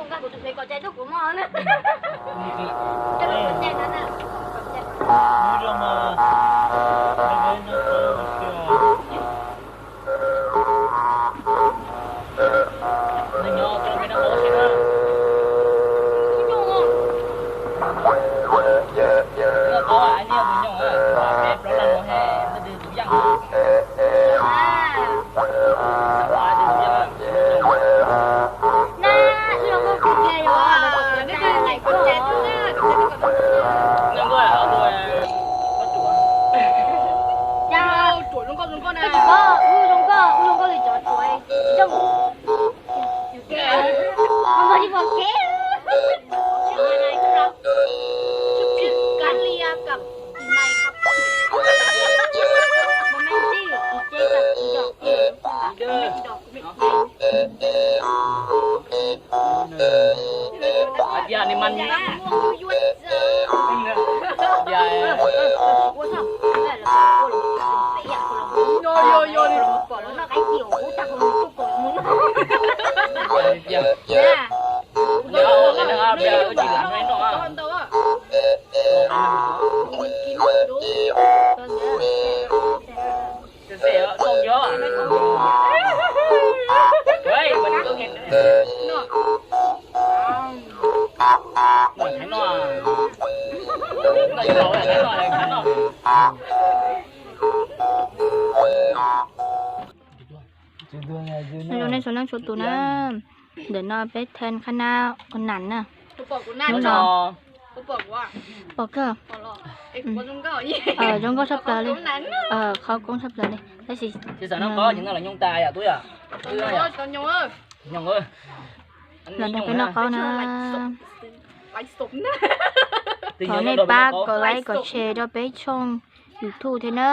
Nqa kuv tus phev kom cai tuaj kuv mog na. Cai no na. Zoo nej txhua leej txhua tus na. Ntawm no peb then khab nab ua nas na. Hnub no pom kawg. Zoo nkauj tshaj plaws li. Qhov koob tshaj plaws li tab sis los nrog peb noj qaub na. Thov nej pab kom like kom share rau peb tshooj YouTube thiab na.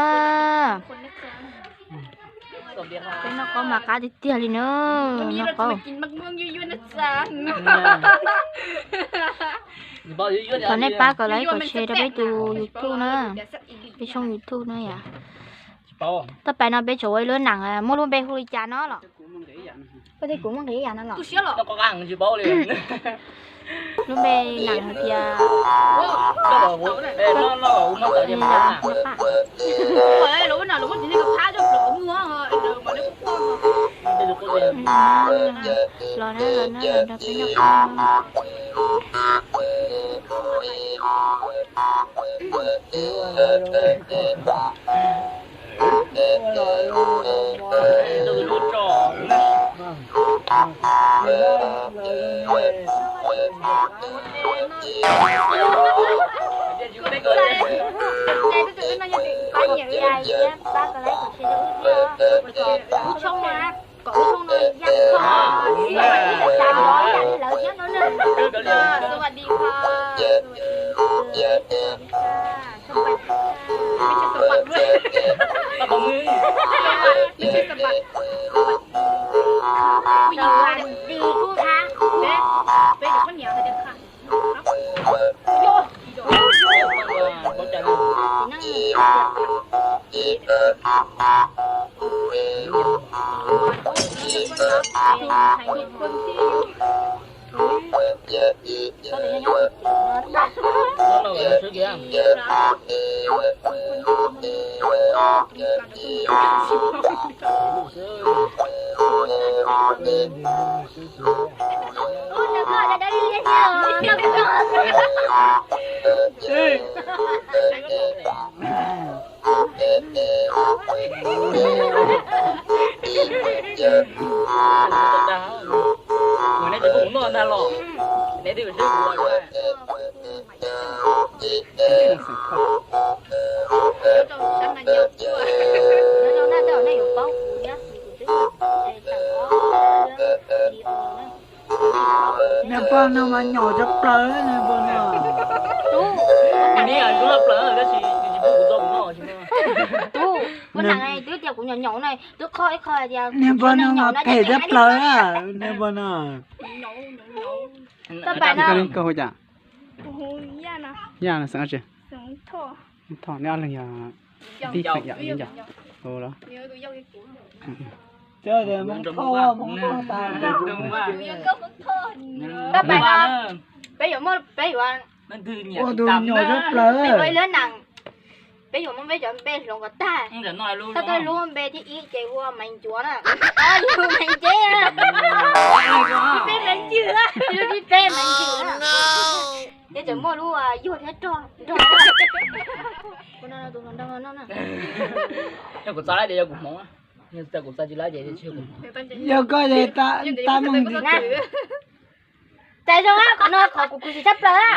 Peb noj qaub mas qab tiag tiag li na. Noj qaub. Thov nej pab kom like kom share rau peb tus YouTube na, peb tshooj YouTube na yom. Taj pais no peb tseem ua ib lub nees muaj lub npe hu li cas no los? Koj thiab kuv muaj nqis ib yam no los? Lub npe nees hais tias los na, los na, los nrog peb noj qaub. Kom ib tug no yam txog ib yam tsav los ib yam li lawv thiab no na. สวัสดีค่ะ สวัสดีค่ะ ไม่ใช่สวัสดีด้วย ไม่ใช่สวัสดี สวัสดีค่ะ เป๊ะเดี๋ยวข้าวเหนียวให้เดินค่ะ Neb twb kuv noj ntag los, neb twb kuv sib ua. Niag pog no mas nyaum cov plaws niag pog no. Tub, ua neeg twb tias kuv nyaum nyaum na, twb qhov ib qho tias niag pog no mas phem cov plaws niag pog no. Tau pais no. Yaj no xeem tsi? Thoj, neb ob leeg yog tij xeem yam li cas? Los, Cov tias Hmoob Thoj, Hmoob Thoj tas. Peb yuav muaj, peb yuav ua tus nyuam tshaj plaws. Peb ua ib lub nees, peb yuav muab peb cov npe hloov kom tag. Tau tau lub npe thib ib ces ua Maiv Ncuav na. Maiv Nceb na. Peb Maiv Ncwg, lub thib peb Maiv Ncwg na. Ces tseem muaj lub Yuag thiab Rog nrog. Kuv txo lawm tias yog kuv hmoov, yog kuv txo tsis lawm ces tsis yog kuv hmoov. Yog koj ces tab meeg. Cas zoo, qhov no qhov kuv kuv tsis tshaj plaws.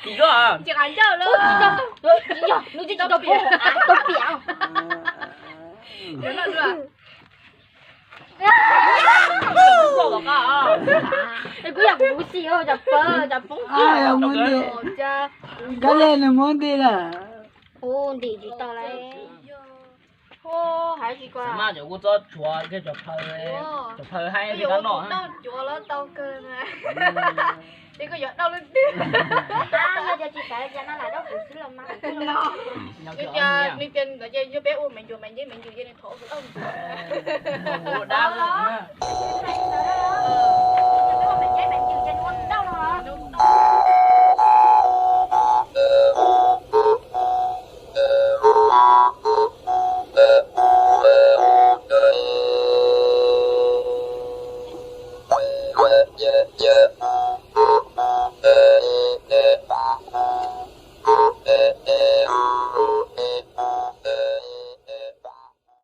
Tsis qab ncauj lawm. Tsis yog, nws tsis tau pom, tau piam. Kuv yog kuv xis cov pawg cov poob. Koj li nws muab nti lawm. Ub, nti tsis tau lawm. Xav mas cov kuv txob tshuav kiag cov plhaw, cov plhaw haib li kab noj. Ces koj yuav dau lub twg? Yog tias tsis xav tias no lam dau kuv xwb los mas. Nws tias, nws tias ntawd ces yog peb ua Maiv Ncuav Maiv Nceb Maiv Ncwg ces nws thov kuv dau Ncuav.